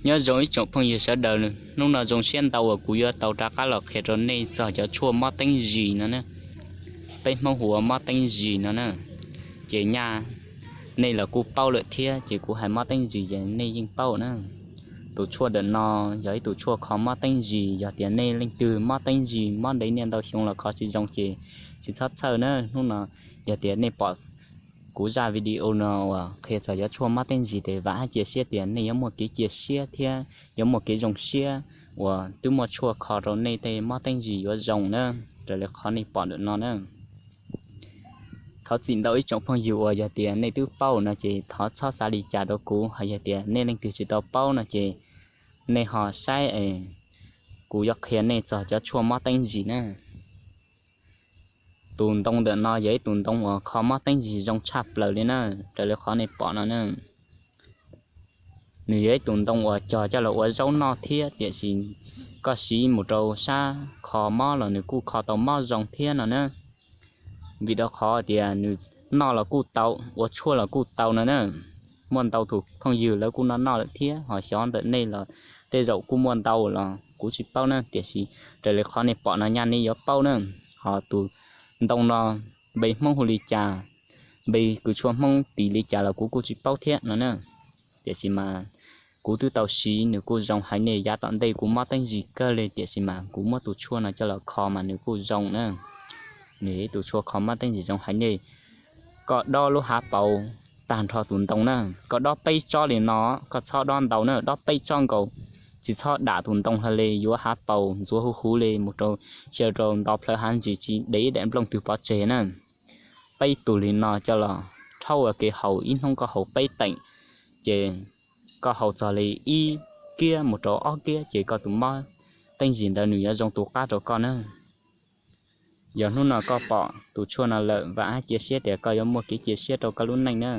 Nyob zoo ib tsoom phooj ywg sawv daws, hnub no zoo siab ntau uas kuv yuav tau rov qab los qhia rau nej txog cov tshuaj mob teeb zis no na. Peb Hmoob hu ua mob teeb zis no na. Ces nyaj nej los kuj paub lawm thiab, ces kuv hais mob teeb zis ces nej yeej paub na. Tus tshuaj ntawm no yog ib tus tshuaj kho mob teeb zis, yog tias nej leej twg mob teeb zis, mob ntev niaj ntau xyoo los kho tsis zoo ces tsis txhob txhawj na. Hnub no yog tias nej pom kuv zaj video no uas qhia txog cov tshuaj mob teeb zis ces vam thiab cia siab tias nej yuav muaj kev cia siab thiab yuav muaj kev zoo siab uas twb muaj tshuaj kho rau nej tej mob teeb zis yuav zoo na, raws li qhov nej pom ntawm no na. Thov txim ntau ib tsoom phooj ywg uas yog tias nej twb paub no ces thov txhob xav li cas rau kuv, hos yog tias nej leej twg tsis tau paub no ces nej ho saib es kuv yuav qhia nej txog cov tshuaj mob teeb zis na. Tus ntoo ntawm no yog ib tus ntoo uas kho mob teeb zis zoo tshaj plaws li na, raws li qhov nej pom no na. Nws yog ib tus ntoo uas cog coj los ua zaub noj thiab, tiam sis koj siv mus rau sab kho mob los nws kuj kho tau mob zoo thiab no na. Vim rau qhov tias nws noj los kuj tau, ua tshuaj los kuj tau no na. Muaj ntau tus phooj ywg lawv kuj noj noj lawm thiab, ho xyov ntawm nej los tej zaum kuj muaj ntau los kuv tsis paub na, tiam sis raws li qhov nej pom no nyaj nej yuav paub na. Ho tus ntoo no npe Hmoob hu li cas, npe kws tshuaj Hmoob tis li cas los kuv kuj tsis paub thiab no na. Tiam sis mas kuv twb tau siv, nws kuj zoo haiv neeg, yav tom ntej kuv mob teeb zis kawg li, tiam sis mas kuv muab tus tshuaj no coj los kho mas nws kuj zoo na. Nws yog ib tus tshuaj kho mob teeb zis zoo haiv neeg. Koj dob lub hav paus tag nrho tus ntoo na, koj dob peb tsob li no, koj txhob dob ntau na, dob peb tsob nkaus, tsis txhob dam tus ntoo hlo li, yuav hav paus ntxuav huv huv li mus rau, xyaw rau nto plhawv hav ntsis tsis de ib daim nplooj twg pov tseg na. Peb tus li no coj los rhaub ua kev haus, ib hnub koj haus peb teem, ces koj haus txog li ib kiab mus rau ob kiab ces koj tus mob teeb zis ntawd nws yuav zoo tu qab rau koj na. Yog hnub no koj pom tus tshuaj no lawm, vam thiab cia siab tias koj yuav muaj kev cia siab rau koj lub neej na.